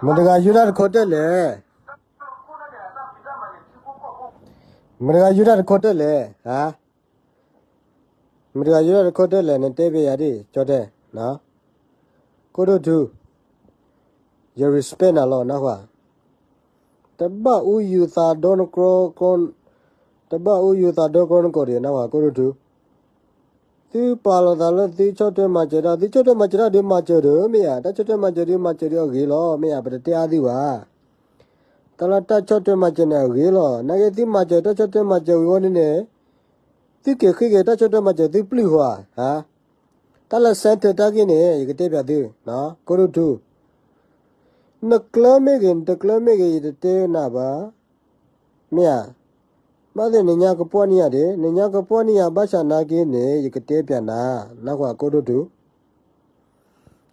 မတၤတဂၤယိၤတၢ်တခိးတၢၢ်လဲၣ်. မတၤတဂၤယိၤတၢ်တခိးတၢၢ်လဲၣ်, ဟါ, မတၤတဂၤယိၤတၢ်တခိးတၢၢ်လဲၣ်, နတဲဘၣ်ယၤဒ် ကၠီတဲ, ကိၣ်ဒိၣ်ထူ, ယ respect နၤလီၤ နၢ်ဟူဧါ. တဘၣ်အူယူၤသးဒီနကျီ, တဘၣ်အူယူၤသးဒီကျီနကိာ်ဒံး နၢ်ဟူဧါ ကိၣ်ဒိၣ်ထူ. သုပာ်လီၤသးလၢသုဆီၣ်ထွဲမၤစၢၤတၢ်, သုဆီၣ်ထွဲမၤစၢၤတၢ်ဒုးမၤစၢၤဒီး မ့ၢ်ဧါ, တၢ်ဆီၣ်ထွဲမၤစၢၤဒုးမၤစၢၤဒုးအဂ့ၤလီၤ မ့ၢ်ဧါ, ပတတဲအါသုဘၣ်. တၢ်လၢတၢ်ဆီၣ်ထွဲမၤစၢၤန့ၣ်အဂ့ၤလီၤ. နာ်က့သုမၤစၢၤတၢ်ဆီၣ်ထွဲမၤစၢၤဝံၤဝီန့ၣ်န့ၣ်, သုက့ၤဃ့က့ၤတၢ်ဆီၣ်ထွဲမၤစၢၤသုပျုၢ်ဧါ, ဟါ. တၢ်လၢ center တၢ်ဂ့ၢ်န့ၣ် ယကတဲပၠးသု, ကိၣ်ဒိၣ်ထူ. နကျၢၤမ့ၢ်ဂ့ၤ နတကျၢၤမ့ၢ်ဂ့ၤ ယတတဲနၤဘၣ်. မ့ၢ်ဧါ. ဘၣ်သ့ၣ်နညါကပှီၢ်န့ၢ်ယၤဒံး, နညါကပှီၢ်န့ၢ်ယၤဘၣ်ဆၣ်နာ်က့န့ၣ် ယကတဲပၠးနၤ, နၢ်ဟူဧါ ကိၣ်ဒိၣ်ထူ.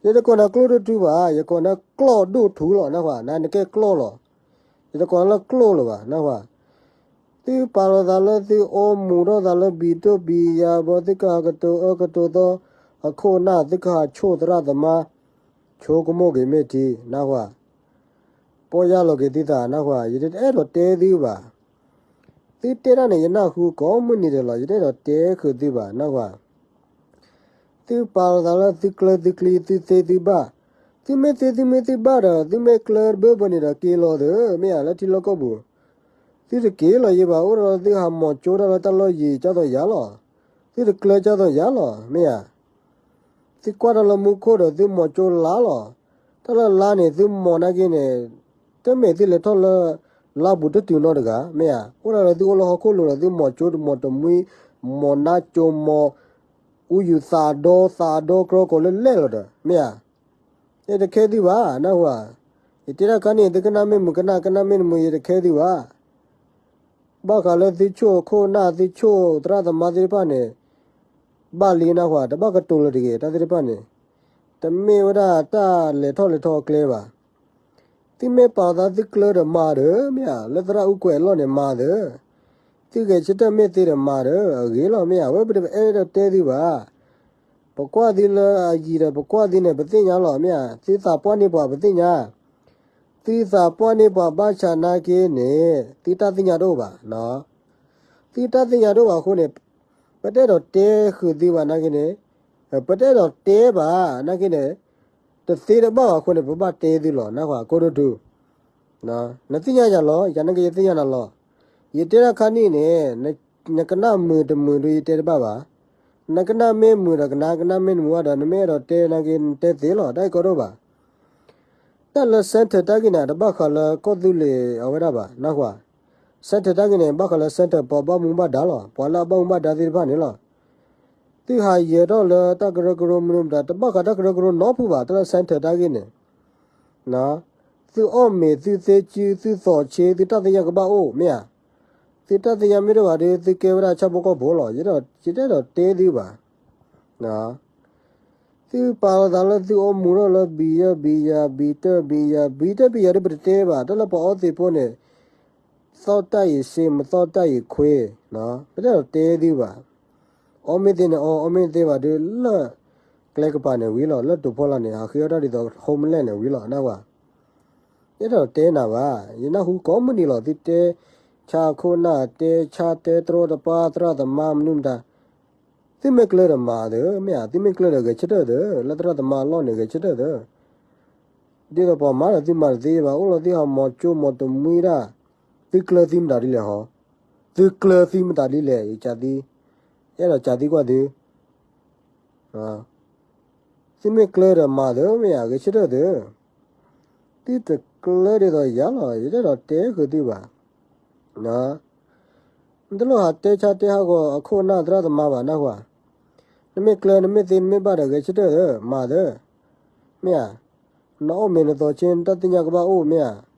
ယတကိးနၤကျိၣ်ဒိၣ်ထူဘၣ်, ယကိးနၤကျီၢ်ဒိၣ်ထူလီၤ နၢ်ဟူဧါ, နကဲကျီၢ်လီၤ. ယတကိးနၤလၢကျိၣ်လၢၤဘၣ် နၢ်ဟူဧါ. သုပာ်လီၤသးလၢသုအိၣ်မူထီၣ်သးလၢဘံၣ်တိၢ်ဘံၣ်ယၤဘီ သုကဟးကတိၤအၢကတိၤသီ အခိၣ်အနၢ် သုကဟးဆိၣ်သရၣ်သမါ, ဆိကမိၣ်က့ၤမ့ၢ်ထံ နၢ်ဟူဧါ. ပီၢ်ယၢ်လီၤက့ၤသုသး နၢ်ဟူဧါ, ယတအဲၣ်ဒိးတဲသုဘၣ်. သုတဲတၢ်န့ၣ် ယနၢ်ဟူကိးမုၢ်နံၤဒဲးလီၤ, ယတအဲၣ်ဒိးတဲဃုာ်သုဘၣ် နၢ်ဟူဧါ. သုပာ်လီၤသးလၢသုကျၢၤသုကျံ သုသ့သုဘၣ်, သုမ့ၢ်သ့သုမ့ၢ်သုဘၣ်ဒီး သုမ့ၢ်ကျၢၤတဘၢဘၢန့ၣ်ဒီးက့ၤလီၤသ့ မ့ၢ်ဧါ လၢထံလီၢ်ကီၢ်ပူၤ, သုတက့ၤလီၤယံၤဘၣ် အိၣ်ဒီးသုဟးမီၤကၠိတၢ်လၢတၢ်လီၢ်ယံၤ ကၢ်သိးယၤလီၤ, သုတကျၢၤကၢ်သိးယၤလီၤ မ့ၢ်ဧါ. သုကွၢ်တၢ်လၢမူခိၣ်ဒီးသုမီၤကၠိလါလီၤ, တၢ်လၢလါန့ၣ် သုမီၤနာ်က့န့ၣ် တမ့ၢ်သုလဲၤထီၣ်လၢ လါပူၤတတုၤနီတဂၤ မ့ၢ်ဧါ, အိၣ်ဒၣ်လၢသုအိၣ်လၢဟီၣ်ခိၣ်လိၤဒီး သုမီၤကၠိတမီၤတမှံ, မီၤနါကၠိမီၤ, အူယူၤသးဒီ သးဒီကြီကိးလၢလဲၣ်လီၤဒီး မ့ၢ်ဧါ. ယတခဲသုဘၣ် နၢ်ဟူဧါ, ယတဲတၢ်ခါန့ၣ် သုကနၣ်မ့ၢ်မုာ်ကနၣ် ကနၣ်မ့ၢ်တမုာ် ယတခဲသုဘၣ်. ဘၣ်ဃးလၢသုဆိၣ်ခိၣ်နၢ် သုဆိၣ်သရၣ်သမါသ့ၣ်တဖၣ်န့ၣ် ဘၣ်လံနၢ်ဟူဧါ, တဘၣ်ကတိၤလၢၤတဂ့ၤ တၢ်သ့ၣ်တဖၣ်န့ၣ်, တမ့ၢ်ဝဲဒၣ်တၢ်လဲၤထီၣ်လဲၤထီအကျဲဘၣ်. သုမ့ၢ်ပာ်လီၤသးသုကျၢၤဒီးမၤဒီး မ့ၢ်ဧါ, လၢသရၣ်အူကွဲးအလီၢ်န့ၣ်မၤဒီး, သုဂဲၤဆၢထၢၣ်မ့ၢ်သ့ဒီးမၤဒီး အဂ့ၤလီၤ မ့ၢ်ဧါ, ဝဲပတအဲၣ်ဒိးတဲသုဘၣ်. ပကွၢ်သုလၢအယံၤဒီး ပကွၢ်သုန့ၣ် ပသ့ၣ်ညါလီၤ မ့ၢ်ဧါ, သုသးပှၢ်န့ၢ်ပှၤပသ့ၣ်ညါ, သုသးပှၢ်န့ၢ်ပှၤဘၣ်ဆၣ်နာ်က့န့ၣ် သုတၢ်သ့ၣ်ညါတအိၣ်ဘၣ် သုတၢ်သ့ၣ်ညါတအိၣ်ဘၣ်အဃိန့ၣ်, ပတအဲၣ်ဒိးတဲဃုာ်သုဘၣ်နာ်က့န့ၣ်, ပတအဲၣ်ဒိးတဲဘၣ်နာ်က့န့ၣ်, တသ့တဘၣ်ဘၣ်အဃိန့ၣ် ပဘၣ်တဲသုလီၤ နၢ်ဟူဧါ ကိၣ်ဒိၣ်ထူ, နသ့ၣ်ညါယၤလီၤ ယၤနာ်က့ယသ့ၣ်ညါနၤလီၤ. ယတဲတၢ်ခါန့ၣ်န့ၣ်, နကနၣ်မုာ်တမုာ်ဒီးယတဲတဘၣ်ဘၣ်. နကနၣ်မ့ၢ်မုာ်ဒီးကနၣ်, ကနၣ်မ့ၢ်တမုာ်ဘၣ်ဒီး နမ့ၢ်အဲၣ်ဒိးတဲနာ်က့ နတဲသ့လီၤ တၢ်အံၤကီဒိၣ်ဘၣ်. တၢ်လၢ center တၢ်ဂ့ၢ်န့ၣ် တဘၣ်ဃးလၢကီၢ်သူလ့ၤအဝဲဒၣ်ဘၣ် နၢ်ဟူဧါ. center တၢ်ဂ့ၢ်န့ၣ် ဘၣ်ဃးလၢ center ပှၤဘၣ်မူဘၣ်ဒါလီၤ, ပှၤလၢအဘၣ်မူဘၣ်ဒါသ့ၣ်တဖၣ်န့ၣ်လီၤ. သုဟးယၢၤထီၣ်လၢတၢ်ကရၢကရိမနုၤမတၤ တဘၣ်ဃးတၢ်ကရၢကရိနီတဖုဘၣ် တၢ်လၢ center တၢ်ဂ့ၢ်န့ၣ် သုအီၣ်မ့ၤ သုသ့စု သုသီၣ်ဆ့ သုတၢ်သ့ၣ်ညါကဘၣ်အိၣ် မ့ၢ်ဧါ. သုတၢ်သ့ၣ်ညါမ့ၢ်တအိၣ်ဘၣ်ဒီး သုကဲဝဲဒၣ်ဆၣ်ဖိကီၢ်ဖိလီၤ. ယတအဲၣ်ဒိးတဲသုဘၣ်. သုပာ်လီၤသးလၢသုအိၣ်မူထီၣ်လၢဘံၣ်ယၢဘံၣ်ယၤ ဘံၣ်တၢဘံၣ်ယၤ ဘံၣ်တၢဘံၣ်ယၤဒီး ပတတဲဘၣ်. တၢ်လၢပှၤအီသံးဖိန့ၣ် သီၣ်တၢ်အံၤစ့ မသီၣ်တၢ်အံၤခွ့, ပတအဲၣ်ဒိးတဲသုဘၣ်. အီမ့ၢ်သ့န့ၣ်အီ, အီမ့ၢ်သ့ဘၣ်ဒီး လၢကျဲကပၤန့ၣ်ဝံၤလီၤ, လၢတိာ်ဖီလာ်န့ၣ် ဟးဃ့အီၣ်တၢ်ဒ်သိး homeland န့ၣ်ဝံၤလီၤ နၢ်ဟူဧါ. ယတအဲၣ်ဒိးတဲနၤဘၣ်, ယနၢ်ဟူကိးမုၢ်နံၤလီၤ. သုတဲဆါခိၣ်နၢ် တဲဆါ တဲတရီတပါ သရၣ်သမါမနုၤမတၤ, သုမ့ၢ်ကျၢၤဒီးမၤသ့ မ့ၢ်ဧါ, သုမ့ၢ်ကျၢၤဒီးဂဲၤဆၢထၢၣ်သ့, လၢသရၣ်သမါအလီၢ်န့ၣ် ဂဲၤဆၢထၢၣ်သ့. ဒ်သိးပှၤမၤဒီးသုမၤတသ့ဘၣ်, အိၣ်လီၤသုဟးမီၤကၠိမီၤတမှံတၢ်, သုကျၢၤသုမတၤဒ်လဲၣ်ဟီ, သုကျၢၤသုမတၤဒ်လဲၣ် ယကးသံ, ယအဲၣ်ဒိးကးသံကွၢ်သု သုမ့ၢ်ကျၢၤဒီးမၤသ့ မ့ၢ်ဧါ, ဂဲၤဆၢထၢၣ်သ့. သုတကျၢၤဒ်သိးယၤလီၤ, ယတအဲၣ်ဒိးတဲဃုာ်သုဘၣ်. နတလိၣ်ဟးတဲဆါတဲဟးဂီၤအခိၣ်အနၢ်သရၣ်သမါဘၣ် နၢ်ဟူဧါ. နမ့ၢ်ကျၢၤ နမ့ၢ်သ့ နမ့ၢ်ဘၣ်ဒီး ဂဲၤဆၢထၢၣ်သ့ မၤသ့, မ့ၢ်ဧါ. နအီၣ်မ့ၤနသီၣ်ဆ့ နတၢ်သ့ၣ်ညါကဘၣ်အိၣ် မ့ၢ်ဧါ.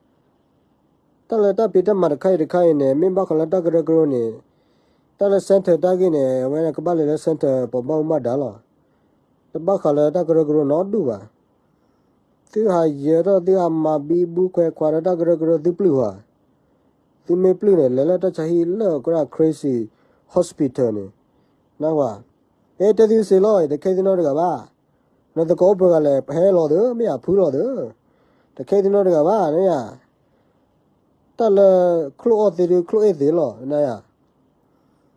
တၢ်လၢတၢ်ဖံးတၢ်မၤတခါအံၤတခါအံၤန့ၣ် မ့ၢ်ဘၣ်ဃးလၢတၢ်ကရၢကရိန့ၣ်, တၢ်လၢ center တၢ်ဂ့ၢ်န့ၣ် အဝဲကဘၣ်လဲၤလၢ center ပှၤဘၣ်မူဘၣ်ဒါလီၤ. တဘၣ်ဃးလၢတၢ်ကရၢကရိနီတဒူၣ်ဘၣ်. သုဟးယၢၤထီၣ် သုဟးမၤဘံဘူခွဲးခွးဒီးတၢ်ကရၢကရိ သုပျုၢ်ဧါ. သုမ့ၢ်ပျုၢ်န့ၣ် လဲၤလၢတၢ်ဆါဟံၣ်လၢကရၢ Crazy Hospital န့ၣ်, နၢ်ဟူဧါ. အဲ တဲသုစ့ၢ်လီၤ, ယတခဲသုနီတဂၤဘၣ်. နသကိးအိၣ်ပှဲၤဂၤလဲၣ် ဟဲလီၤသၢ မ့ၢ်ယၤဖုလီၤသၢ, တခဲသ့ၣ်နီတဂၤဘၣ် နယၤ တၢ်လၢချိၣ်အီၣ်သ့ဒုးချိၣ်အ့ၣ်သ့လီၤ နယၤ,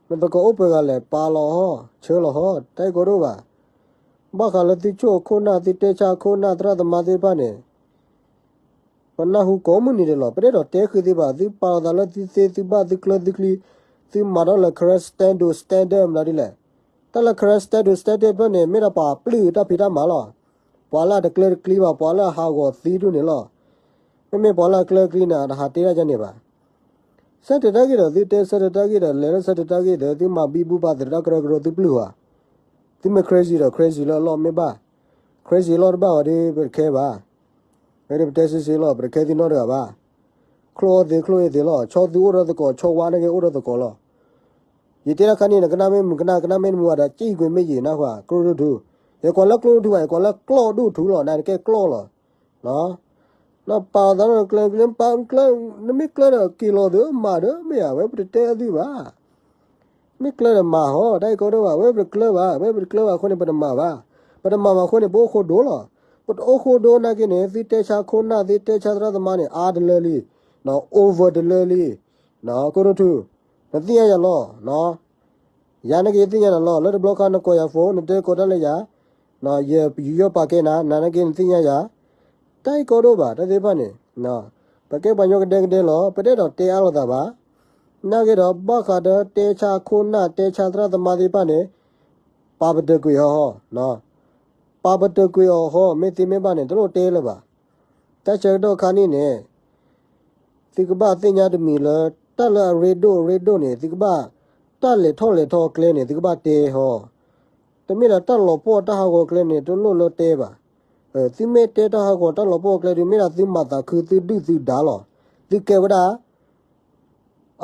နသကိးအိၣ်ပှဲၤဂၤလဲၣ် ပာ်လီၤဟီ ဆၢလီၤဟီ တၢ်အံၤကီဒိၣ်ဘၣ်, ဘၣ်ဃးလၢသုဆိၣ်အခိၣ်နၢ် သုတဲဆါအခိၣ်နၢ် သရၣ်သမါသ့ၣ်တဖၣ်န့ၣ် ပနၢ်ဟူကိးမုၢ်နံၤဒဲးလီၤ ပတအဲၣ်ဒိးတဲဃုာ်သုဘၣ် သုပာ်လီၤသးလၢသုသ့သုဘၣ်သုကျၢသုချံ, သုမၤထီၣ်လၢ character standard မနုၤဒ်လဲၣ်, တၢ်လၢ character standard ဖျၢၣ်န့ၣ် မ့ၢ်ဒၣ်ပှၤပျုၢ်တၢ်ဖံးတၢ်မၤလီၤ, ပှၤလၢအတကျၢတကျံဘၣ် ပှၤလၢအဟးဂီၤသံဒိၣ်န့ၣ်လီၤ, မ့မ့ၢ်ပှၤလၢအကျၢတကျံန့ၣ် အတဟးတ့တၢ်ဒ်န့ၣ်ဘၣ် ဆၢထၢၣ်တၢ်ဂ့ၢ်ဒီး သုတဲဆၢထၢၣ်တၢ်ဂ့ၢ်ဒီး လဲၤလၢဆၢထၢၣ်တၢ်ဂ့ၢ်ဒီး သုမၤဘံဘူပာ်သ့ၣ်တၢ်ကရၢကရိသုပျုၢ်ဧါ, သုမ့ၢ် crazy ဒီး crazy လၢအလီၢ်မ့ၢ်ဘၣ်, crazy လီၢ်တဘၣ်ဝဲဒီး ပတခဲဘၣ်, ဝဲဒၣ်ပတဲစ့စ့လီၤ ပတခဲသ့ၣ်နီတဂၤဘၣ်, ချိၣ်အီၣ်သ့ချိၣ်အ့ၣ်သ့လီၤ ဆီသူအိၣ်ဒီးသကိး ဆီဝါန့ၣ်က့ၤအိၣ်ဒီးသကိးလီၤ, ယတဲတၢ်ခါန့ၣ် နကနၣ်မ့ၢ်မုာ်ကနၣ် ကနၣ်မ့ၢ်တမုာ်ဘၣ်ဒီး ကံၣ်ကွံာ်မ့ၢ်ယံာ်နၢ်ဟူဧါ ကျိဒိၣ်ထူ, ယကွၢ်လၢကျိဒိၣ်ထူဘၣ် ယကွၢ်လၢကျိဒိၣ်ထူလီၤ နကဲကျိလီၤ နပာ်သးနီၢ်ကျၢၤကျၢၤ ပာ်ကျၢၤ နမ့ၢ်ကျၢၤဒီးက့ၤလီၤသ့မၤဒီးမ့ၢ်ဧါ ဝဲပတတဲသုဘၣ်, မ့ၢ်ကျၢၤဒီးမၤဟီ တၢ်အံၤကီဒိၣ်ဘၣ် ဝဲပတကျၢၤဘၣ် ဝဲပတကျၢၤဘၣ်အဃိန့ၣ် ပတမၤဘၣ်, ပတမၤဘၣ်အဃိန့ၣ် ပအိၣ်ခိၣ်ဒိၣ်လီၤ, ပတအိၣ်ခိၣ်ဒိၣ်နာ်က့န့ၣ် သုတဲဆါခိၣ်နၢ် သုတဲဆါသရၣ်သမါန့ၣ် အါတလၢလံ, over တလၢလံ, ကီဒိၣ်ထူ, နသ့ၣ်ညါယၤလီၤ ယၤနာ်က့ယသ့ၣ်ညါနၤလီၤ လၢတဘျီခါနကိးယၤ phone နတဲကိးတၢ်လၢယၤ, ယယူးယီၣ်ပာ်ကဲနၤ နၤနာ်က့နသ့ၣ်ညါယၤ, တၢ်အံၤကီဒိၣ်ဘၣ် တၢ်သ့ၣ်တဖၣ်န့ၣ်, ပကဲပှၤကညီကဒဲကဒဲလီၤ ပတအဲၣ်ဒိးတဲအါလိာ်သးဘၣ်, နာ်က့ဒီးဘၣ်ဃးဒီးတဲဆါခိၣ်နၢ်တဲဆါသရၣ်သမါသ့ၣ်တဖၣ်န့ၣ်, ပာ်ပတုာ်ကွံာ်အီၤဟီ, ပာ်ပတုာ်ကွံာ်အီၤဟီ မ့ၢ်သ့မ့ၢ်ဘၣ်န့ၣ် တလိၣ်တဲလၢၤဘၣ် တၢ်ဆၢကတီၢ်ခါန့ၣ်န့ၣ်, သုကဘၣ်သ့ၣ်ညါတမံၤလၢ တၢ်လၢအရ့ဒိၣ်အရ့ဒိၣ်န့ၣ် သုကဘၣ်, တၢ်လဲၤထီၣ်လဲၤထီအကျဲန့ၣ် သုကဘၣ်တဲဟီ, တမ့ၢ်ဒီးတၢ်လီၤပှီၢ်တၢ်ဟးဂီၤအကျဲန့ၣ် တလိၣ်လၢတဲဘၣ်, သုမ့ၢ်တဲတၢ်ဟးဂီၤတၢ်လီၤပှီၢ်အကျဲဒီး မ့ၢ်ဒၣ်သုမၤသးခုသုဒုၣ်သုဒါလီၤ, သုကဲဝဲဒၣ်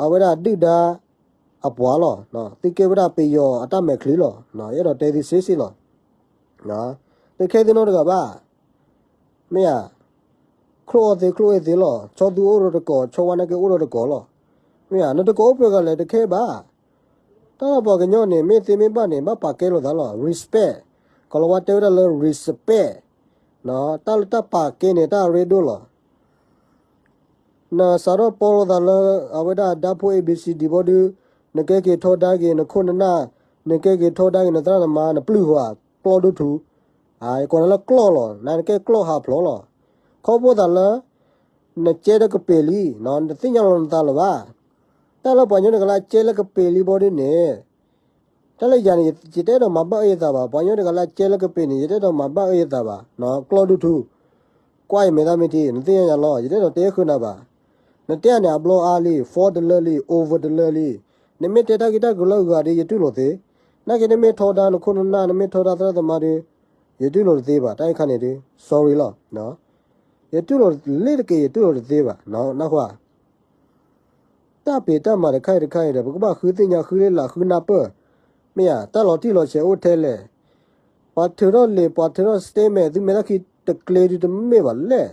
အဝဲဒၣ်ဒုၣ်ဒါ အပှၤလီၤ, သုကဲဝဲဒၣ်ပယီၤအတၢ်မဲာ်ချံလီၤ, ယအဲၣ်ဒိးတဲသုစ့စ့လီၤ, တခဲသုနီတဂၤဘၣ်, မ့ၢ်ဧါ, ချိၣ်အီၣ်သ့ချိၣ်အ့ၣ်သ့လီၤ ဆီသူအိၣ်ဒီးတကိး ဆီဝါနာ်က့အိၣ်ဒီးတကိးလီၤ, မ့ၢ်ဧါ နတကိးအိၣ်ပှဲၤဂၤလဲၣ်တခဲဘၣ်, တၢ်လၢပှၤကညီန့ၣ် မ့ၢ်သ့မ့ၢ်ဘၣ်န့ၣ် ဘၣ်ပာ်ကဲလိာ်သးလီၤ respect, ကလီၤဝါတဲဝဲဒၣ်လၢ respect, တၢ်လၢတၢ်ပာ်ကဲန့ၣ် တၢ်အရ့ဒိၣ်လီၤ နစးထီၣ်ပီလိာ်သးလၢ အဝဲဒၣ်ဒါဖိ A B C D ဘီဒု, နကဲက့ၤထီဒါက့ၤ နခိၣ်နနၢ်, နကဲက့ၤထီဒါက့ၤ နသရၣ်နမါ နပျုၢ်ဟူဧါ, ကျီဒိၣ်ထူ, ယကွၢ်နၤလၢကျီလီၤ နကဲကျီဟးဖျိးလီၤ, ခီဖျိသးလၢ နကဲလၢကပ့ၤလံ, နတသ့ၣ်ညါလီၤနသးလၢၤဘၣ်, တၢ်လၢပှၤကညီတဂၤလၢအကဲလၢကပ့ၤလံဘီဒုန့ၣ် တၢ်လၢယၤန့ၣ် ယတအဲၣ်ဒိးမၤဘၣ်အၢယသးဘၣ်, ပှၤကညီတဂၤလၢအကဲလၢကပ့ၤန့ၣ် ယတအဲၣ်ဒိးမၤဘၣ်အၢယသးဘၣ်, ကျီဒိၣ်ထူ, ကွၢ်အံၤမဲာ်သၣ်မ့ၢ်ထံ နသ့ၣ်ညါယၤလီၤ ယတအဲၣ်ဒိးတဲဃုာ်နၤဘၣ်, နတဲန့ၣ်အဘျီအါလံ for တလၢလံ over တလၢလံ, နမ့ၢ်တဲတၢ်ဂ့ၢ်တၢ်ကျိၤလၢအဂၤဒီး ယတူၢ်လိာ်သ့, နာ်က့နမ့ၢ်ထီဒါနခိၣ်နနၢ် နမ့ၢ်ထီဒါသရၣ်သမါဒီး ယတူၢ်လိာ်တသ့ဘၣ်, တၢ်အံၤခါန့ၣ်ဒီး sorry လီၤ, ယတူၢ်လိာ်လ့ၤတက့ၢ် ယတူၢ်လိာ်တသ့ဘၣ်, နၢ်ဟူဧါ တၢ်ဖံးတၢ်မၤတခါအံၤတခါအံၤဒီး ပကဘၣ်ဃုသ့ၣ်ညါဃုလ့လးဃုနၢ်ပၢၢ်, မ့ၢ်ဧါ, တၢ်လီၤတံၢ်လီၤဆဲးအိၣ်ထဲလဲၣ်, ပှၤထုးထီၣ်လံာ် ပှၤထုးထီၣ် statement သုမဲာ်သၣ်ခံတကျ့ဒုးတမ့ၢ်ဘၣ်လဲၣ်,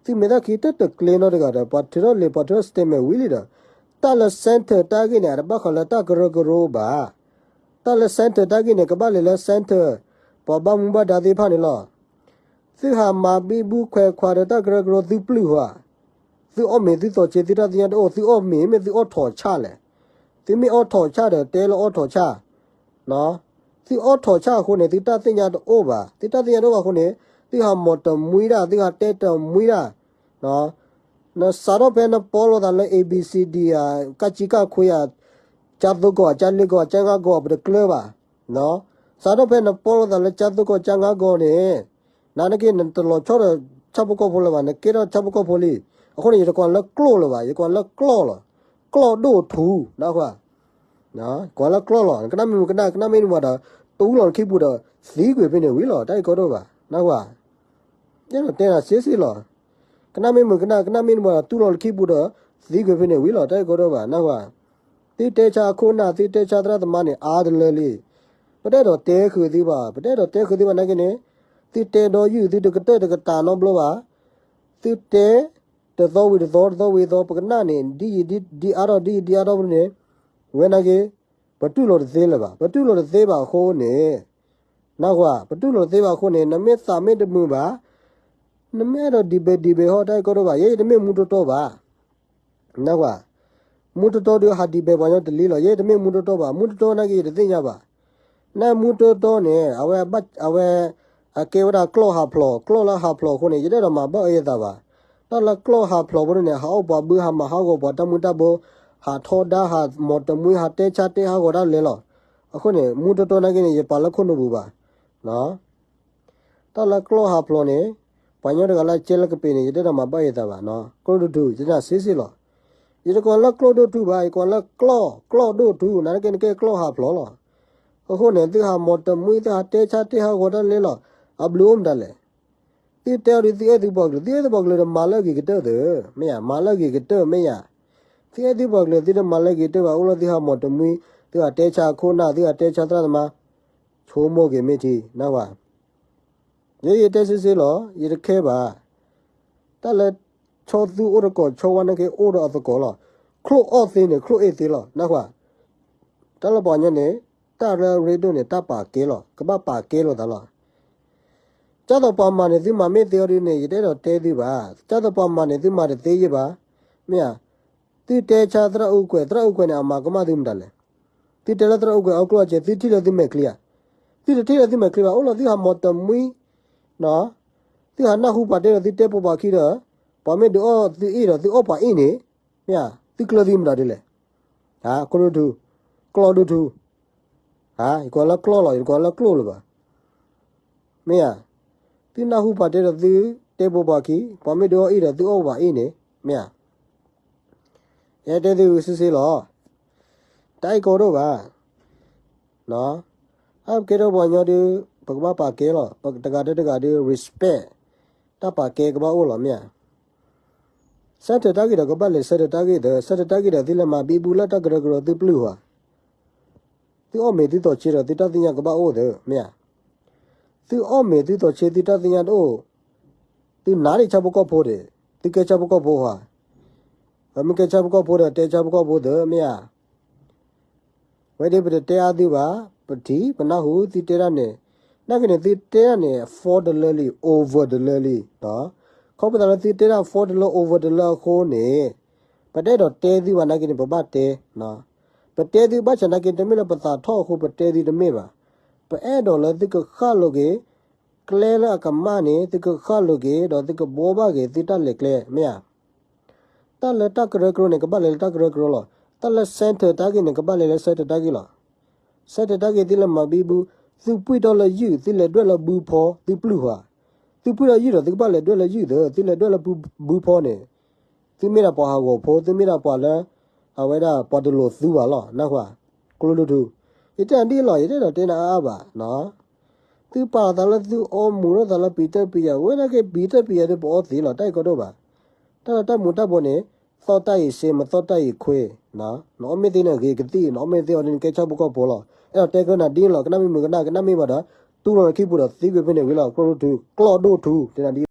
သုမဲာ်သၣ်ခံတတကျ့နီတဂၤဒီး ပှၤထုးထီၣ်လံာ် ပှၤထုးထီၣ် statement ဝံၤလံဒီး, တၢ်လၢ center တၢ်ဂ့ၢ်န့ၣ် အတဘၣ်ဃးလၢတၢ်ကရၢကရိဘၣ်, တၢ်လၢ center တၢ်ဂ့ၢ်န့ၣ် ကဘၣ်လဲၤလၢ center ပှၤဘၣ်မူဘၣ်ဒါသ့ၣ်တဖၣ်န့ၣ်လီၤ သုဟးမၤဘံဘူခွဲးခွးဒီးတၢ်ကရၢကရိသုပျုၢ်ဧါ, သုအီၣ်မ့ၤသုသီးဆ့သုတၢ်သ့ၣ်ညါတအိၣ် သုအီၣ်မ့ၤမ့ၢ်သုအီၣ်ထိးဆၣ်လဲၣ်, သုမ့ၢ်အီၣ်ထိးဆၣ်ဒီးတဲလၢအီၣ်ထိးဆၣ်, သုအီၣ်ထိးဆၣ်အဃိန့ၣ် သုတၢ်သ့ၣ်ညါတအိၣ်ဘၣ်, သုတၢ်သ့ၣ်ညါတအိၣ်ဘၣ်အဃိန့ၣ် သုဟးမၤတမှံဒၣ် သုဟးတဲတမှံဒၣ် နစးထီၣ်ဖဲနပီလိာ်သးလၢ A B C D ဧါ, ကၢ်ကံကၢ်ခွ့ဧါ, ကၢ်သိကီၢ် ကၢ်လ့ကီၢ် ကၢ်ငါကီၢ် ပတကျၢၤဘၣ်, စးထီၣ်ဖဲနပီလိာ်သးလၢကၢ်သိကီၢ် ကၢ်ငါကီၢ်န့ၣ်, နနာ်က့နတလီၤဆီဒီးဆၣ်ဖိကီၢ်ဖိလၢၤဘၣ်, နကဲထီၣ်ဆၣ်ဖိကီၢ်ဖိလံ, အဃိန့ၣ် ယတကွၢ်လၢကျိလၢၤဘၣ်, ယကွၢ်လၢကျီလီၤ, ကျီဒိၣ်ထူ, နၢ်ဟူဧါ ကွၢ်လၢကျီလီၤ, ကနၣ်မ့ၢ်မုာ်ကနၣ် ကနၣ်မ့ၢ်တမုာ်ဒီး တူလီၤနခံပူၤဒီး သံကွံာ်ဖဲန့ၣ်ဝံၤလီၤ, တၢ်အံၤကီဒိၣ်ဘၣ်, နၢ်ဟူဧါ ယအဲၣ်ဒိးတဲနၤစ့စ့လီၤ, ကနၣ်မ့ၢ်မုာ်ကနၣ် ကနၣ်မ့ၢ်တမုာ်ဒီး တူလီၤနခံပူၤဒီး သံကွံာ်ဖဲန့ၣ်ဝံၤလီၤ, တၢ်အံၤကီဒိၣ်ဘၣ်, နၢ်ဟူဧါ, သုတဲဆါအခိၣ်နၢ် သုတဲဆါသရၣ်သမါန့ၣ် အါတလၢလံ, ပတအဲၣ်ဒိးတဲဃုာ်သုဘၣ်, ပတအဲၣ်ဒိးတဲဃုာ်သုဘၣ်နာ်က့န့ၣ်, သုတဲဒီးယုၢ် သုတကတၢၢ်တကတၢၢ်နီတဘျီဘၣ်, သုတဲ တသီဝံၤတသီ တသီဝံၤတသီ ပကနၣ်န့ၣ် ဒ်ယံာ်ဒ်အါထီၣ် ဒ်ယံာ်ဒ်အါထီၣ်န့ၣ်, ဝဲနာ်က့ ပတူၢ်လိာ်တသ့လၢၤဘၣ်, ပတူၢ်လိာ်တသ့ဘၣ်အဃိန့ၣ်, နကွၢ် ပတူၢ်လိာ်တသ့ဘၣ်အဃိန့ၣ် နမ့ၢ်သးမ့ၢ်တမုာ်ဘၣ်, နမ့ၢ်အဲၣ်ဒိးဒံးဘဲဒံးဘဲဟီ တၢ်အံၤကီဒိၣ်ဘၣ်, ယဲယတမ့ၢ်မူတီတီဘၣ်. နကွၢ်, မူတီတီဒုးဟးဒံးဘဲပှၤညီတလံလီၤ, ယဲယတမ့ၢ်မူတီတီဘၣ်, မူတီတီနာ်က့ယတသ့ၣ်ညါဘၣ်. နမူတီတီန့ၣ် အဝဲ အဝဲ အကဲဝဲဒၣ်ကျီၢ်ဟးဖျိး, ကျီၢ်လၢဟးဖျိးအဃိန့ၣ် ယတအဲၣ်ဒိးမၤဘၣ်အၢယသးဘၣ်. တၢ်လၢကျီၢ်ဟးဖျိးဖိန့ၣ် ဟးအီၣ်ပှၤဘု ဟးမၤဟးဂီၤပှၤတၢ်မူၤတၢ်ဘိ, ဟးထီဒါ ဟးမီၤတမှံ ဟးတဲဆါတဲဟးဂီၤတၢ်လဲၤလီၤ. အဃိန့ၣ် မူတီတီနာ်က့န့ၣ် ယပာ်လၢခိၣ်နူာ်ပူၤဘၣ်. တၢ်လၢကျီၢ်ဟးဖျိးန့ၣ် ပှၤညီတဂၤလၢကဲလၢကပ့ၤန့ၣ် ယတအဲၣ်ဒိးမၤဘၣ်အၢယသးဘၣ်. ကျိၣ်ဒိၣ်ထူ ယနာ်ဆ့ဆ့လီၤ. ယတကိးလၢကျိၣ်ဒိၣ်ထူဘၣ်, ယကိးလၢကျီၢ်, ကျိၣ်ဒိၣ်ထူ, နာ်က့နကဲကျီၢ်ဟးဖျိးလီၤ. အဃိန့ၣ် သုဟးမီၤတမှံ သုဟးတဲဆါတဲဟးဂီၤတၢ်လဲၤလီၤ. အဘျုးအိၣ်မတၤလဲၣ်. သုတဲအီၤဒုး သုအဲၣ်သုပှၤကလုာ်, သုအဲၣ်သုပှၤကလုာ်ဒီးမၤလၢအဂ့ၤကတၢၢ်သ့, မ့ၢ်ဧါ, မၤလၢအဂ့ၤကတၢၢ် မ့ၢ်ဧါ. သုအဲၣ်သုပှၤကလုာ် သုတမၤလၢအဂ့ၤကတၢၢ်ဘၣ်, အိၣ်လၢသုဟးမီၤတမှံ, သုဟးတဲဆါခိၣ်နၢ်, သုဟးတဲဆါသရၣ်သမါ, ဆိကမိၣ်က့ၤမ့ၢ်ထံ, နကွၢ်. ယဲယတဲဆ့ဆ့လီၤ, ယတခဲဘၣ်. တၢ်လၢ ဆီသူအိၣ်တကိး ဆီဝါနာ်က့အိၣ်ဒီးအသကိးလီၤ. ချိၣ်အီၣ်သ့န့ၣ် ချိၣ်အ့ၣ်သ့လီၤ, နကွၢ်. တၢ်လၢပှၤကညီန့ၣ် တၢ်လၢအရ့ဒိၣ်န့ၣ် တၢ်ပာ်ကဲလီၤ, ကဘၣ်ပာ်ကဲလိာ်သးလီၤ. ကၢ်သိးပှၤမၤန့ၣ် သုမၤမ့ၢ်သ့အီၤဒုးန့ၣ် ယတအဲၣ်ဒိးတဲသုဘၣ်. ကၢ်သိးပှၤမၤန့ၣ် သုမၤတသ့ယဲၢ်ဘၣ်, မ့ၢ်ဧါ. သုတဲဆါသရၣ်အူကွဲး, သရၣ်အူကွဲးန့ၣ် အမၤကမၣ်သုမတၤလဲၣ်. သုတဲလၢသရၣ်အူကွဲးအီၣ်ကျိၣ်အီၣ်စ့, သုထံၣ်လၢသုမဲာ်ချံဧါ. သုတထံၣ်လၢသုမဲာ်ချံဘၣ်, အိၣ်လီၤသုဟးမီၤတမှံ, သုဟးနၢ်ဟူပှၤတဲဒီး သုတဲပိာ်ပှၤခံဒီး ပှၤမ့ၢ်ဒုးအီၣ်သုအ့ၣ်ဒီး သုအီၣ်ပှၤအ့ၣ်န့ၣ်, မ့ၢ်ဧါ, သုကျၢၢ်သုမတၤဒ်လဲၣ်. ကျိၣ်ဒိၣ်ထူ, ကျိၣ်ဒိၣ်ထူ, ယကိးလၢကျီၢ်လီၤ, ယတကိးလၢကျိၣ်လၢၤဘၣ်. မ့ၢ်ဧါ, သုနၢ်ဟူပှၤတဲဒီး သုတဲပိာ်ပှၤခံ, ပှၤမ့ၢ်ဒုးအီၣ်အ့ၣ်ဒီး သုအီၣ်ပှၤအ့ၣ်န့ၣ်, မ့ၢ်ဧါ. ယတဲသုဆ့ဆ့လီၤ. တၢ်အံၤကီဒိၣ်ဘၣ်. အပကဲထီၣ်ပှၤကညီဒုး ပကဘၣ်ပာ်ကဲလီၤ. ပတဂၤဒီးတဂၤဒုး respect, တၢ်ပာ်ကဲကဘၣ်အိၣ်လီၤ မ့ၢ်ဧါ. ဆၢထၢၣ်တၢ်ဂ့ၢ်ဒီးကဘၣ်လဲၤဆၢထၢၣ်တၢ်ဂ့ၢ်ဒီး ဆၢထၢၣ်တၢ်ဂ့ၢ်ဒီးသုလဲၤမၤဘံဘူလၢတၢ်ကရၢကရိသုပျုၢ်ဧါ. သုအီၣ်မ့ၤသုသီၣ်ဆ့ဒီး သုတၢ်သ့ၣ်ညါကဘၣ်အိၣ်သ့ မ့ၢ်ဧါ. သုအီၣ်မ့ၤသုသီၣ်ဆ့ သုတၢ်သ့ၣ်ညါတအိၣ်, သုနးဒံးဆၣ်ဖိကီၢ်ဖိဒံး, သုကဲဆၣ်ဖိကီၢ်ဖိဧါ. ပမ့ၢ်ကဲဆၣ်ဖိကီၢ်ဖိဒီး တဲဆၣ်ဖိကီၢ်ဖိသ့ မ့ၢ်ဧါ. ဝဲဒၣ်ပတတဲအါသုဘၣ်, ပထံၣ် ပနၢ်ဟူသုတဲဒၣ်န့ၣ်, နာ်က့န့ၣ် သုတဲဒၣ်န့ၣ် for တလၢလံ, over တလၢလံ. ခီဖျိလၢသုတဲဒၣ် for တလၢ over တလၢအဃိန့ၣ်, ပတအဲၣ်ဒိးတဲသုဘၣ် နာ်က့န့ၣ် ပဘၣ်တဲ. ပတဲသုဘၣ်ဆၣ် နာ်က့ တမ့ၢ်လၢပသးထီၣ်အဃိ ပတဲသုတမ့ၢ်ဘၣ်. ပအဲၣ်ဒိးလၢသုကဃၣ်လိာ်က့ၤ ကျဲလၢအကမၣ်န့ၣ် သုကဃၣ်လိာ်က့ၤ ဒီးသုကဘှီဘၣ်က့ၤသုတၢ်လဲၤကျဲ မ့ၢ်ဧါ. တၢ်လၢတၢ်ကရၢကရိန့ၣ် ကဘၣ်လဲၤလၢတၢ်ကရၢကရိလီၤ. တၢ်လၢ center တၢ်ဂ့ၢ်န့ၣ် ကဘၣ်လဲၤလၢ center တၢ်ဂ့ၢ်လီၤ. center တၢ်ဂ့ၢ်သုလဲၤမၤဘံဘူ, သုပှံၢ်ထီၣ်လၢယုၢ် သုလဲၤဒွဲၣ်လၢဘုဖီ သုပျုၢ်ဧါ. သုပှံၢ်ထီၣ်ယုၢ်ဒီး သုကဘၣ်လဲၤဒွဲၣ်လၢယုၢ်သ့, သုလဲၤဒွဲၣ်လၢဘုဖီန့ၣ် သုမ့ၢ်ဒၣ်ပှၤဟးဂီၤဖိ, သုမ့ၢ်ဒၣ်ပှၤလၢ အဝဲဒၣ်ပှၤတလိၤသုဘၣ်လီၤ. နကွၢ်, ကျိဒိၣ်ထူ, ယတဲဒ်အံၤလီၤ, ယတအဲၣ်ဒိးတဲနၤအါအါဘၣ်. သုပာ်လီၤသးလၢသုအီမူၤထီၣ်သးလၢပံၤတၢၣ်ပံၤယၤ, ဝဲဒၣ်က့ ပံၤတၢၣ်ပံၤယၤဒီး ပအီသံးလီၤ, တၢ်အံၤကီဒိၣ်ဘၣ်. တၢ်လၢတၢ်မူၤတၢ်ဘှီးန့ၣ်, သီၣ်တၢ်အံၤစ့ မသီၣ်တၢ်အံၤခွ့, နအီၣ်မ့ၢ်သ့န့ၣ်ဂ့ၤကသံၣ်, နအီၣ်မ့ၢ်သ့အီၤန့ၣ် နကဲဆၣ်ဖိကီၢ်ဖိလီၤ. အဲၣ်ဒိးတဲကနၤဒ်န့ၣ်လီၤ, ကနၣ်မ့ၢ်မုာ်ကနၣ်, ကနၣ်မ့ၢ်ဘၣ်ဒီး တူၢ်လိာ်နခံပူၤဒီးသံကွံာ်ဖဲန့ၣ်ဝံၤလီၤ. ကျိဒိၣ်ထူ, ကျိဒိၣ်ထူ, တဲနၤဒ်